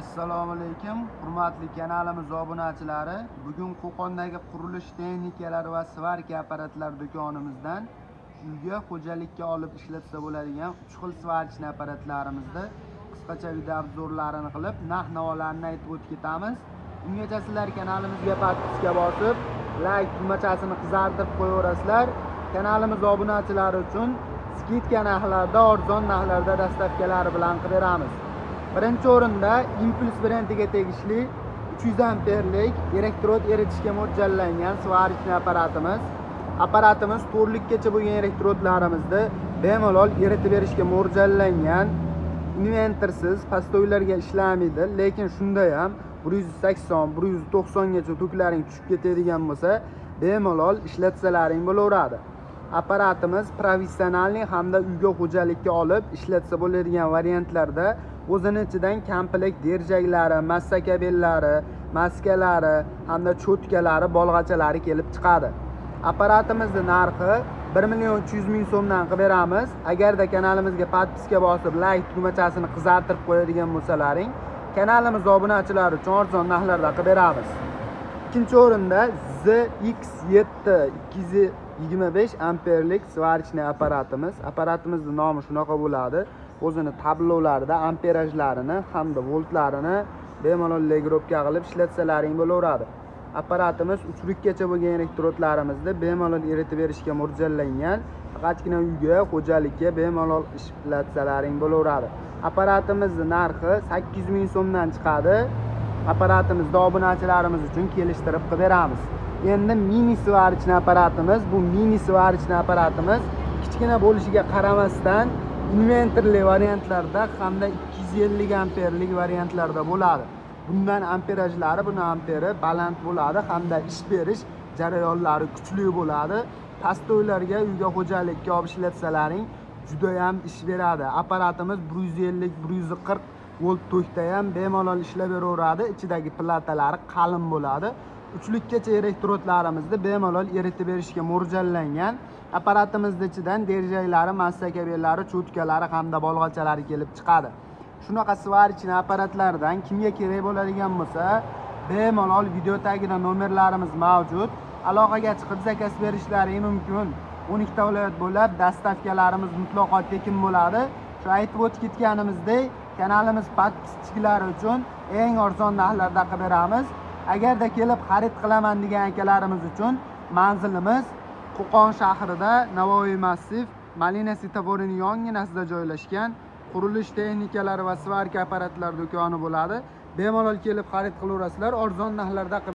Assalomu alaykum, hurmatli kanalimiz obunachilari. Bugun Qo'qondagi qurilish texnikalari va svarka apparatlari do'konimizdan uyga, xo'jalikka olib ishlatsa bo'ladigan 3 xil svarочный apparatlarimizni qisqacha video obzorlarini qilib, narx-navolarni aytib o'tib ketamiz. Ungacha sizlar kanalimizga подписка bosib, like tugmachasini qizartirib qo'yaverasizlar. Kanalimiz obunachilari uchun скидка narxlarda, arzon narxlarda доставка lari bilan qilib beramiz. Birinchi o'rinda Impuls brendiga tegishli 300 amperlik elektrod eritishga mo'ljallangan сварочный apparatimiz. Apparatimiz to'rtlikkacha bo'lgan elektrodlarimizni bemalol eritib berishga mo'ljallangan. Invertorsiz, постой larga ishlamaydi, lekin shunda ham 180, 190 gacha toklaring tushib ketadigan bo'lsa, bemalol ishlatsalaring bo'laveradi. Apparatimiz профессиональный hamda uyga, xo'jalikka olib ishlatsa bo'ladigan variantlarda o'zini ichidan komplekt держак lari, massa kabellari, maskalari hamda чётка lari, bolg'achalari kelib chiqadi. Apparatimizni narxi 1 million 300 ming so'mdan qilib beramiz. Agarda kanalimizga подписка bosib, like tugmachasini qizartirib qo'yadigan bo'lsalaring, kanalimiz obunachilari uchun arzon narxlarda qilib beramiz. Ikkinchi o'rinda ZX7 225 amperlik сварочный apparatimiz. Apparatimizni nomi shunaqa bo'ladi. O'zini tablolarida amperajlarini hamda voltlarini bemalol регулировка qilib ishlatsalaring bo'laveradi. Apparatimiz uchlikkacha bo'lgan elektrodlarimizni bemalol eritib berishga mo'ljallangan. Faqatgina uyga, xo'jalikka bemalol ishlatsalaring bo'laveradi. Apparatimizni narxi 800 ming so'mdan chiqadi. Apparatimizni obunachilarimiz uchun kelishtirib qilib beramiz. Endi mini сварочный apparatimiz, bu mini сварочный apparatimiz kichkina bo'lishiga qaramasdan invertorli variantlarda hamda 250 amperlik variantlarda bo'ladi. Bundan amperajlari, buni amperi baland bo'ladi hamda ish berish jarayonlari kuchli bo'ladi. Постой larga, uyga, xo'jalikka olib ishlatsalaring juda ham ish beradi. Apparatimiz 150, 140 volt tokda ham bemalol ishlab beraveradi. Ichidagi platalari qalin bo'ladi. Uchlikkacha elektrodlarimizni bemalol eritib berishga mo'ljallangan. Apparatimizni ichidan держак lari, massa kabellari, чётка lari hamda bolg'achalari kelib chiqadi. Shunaqa сварочный apparatlardan kimga kerak bo'ladigan bo'lsa, bemalol video tagida nomerlarimiz mavjud. Aloqaga chiqib заказ berishlari mumkin. 12 ta viloyat bo'ylab доставка larimiz mutlaqo tekin bo'ladi. Shu aytib o'tib ketganimizdek, kanalimiz подписчик lari uchun eng arzon narxlarda qilib beramiz. Agarda kelib xarid qilaman degan akalarimiz uchun manzilimiz Qo'qon shahrida Navoiy massiv, Malina svetoforining yonginasida joylashgan qurilish texnikalari va svarka apparatlari do'koni bo'ladi. Bemalol kelib xarid qilaverasizlar, arzon narxlarda qilib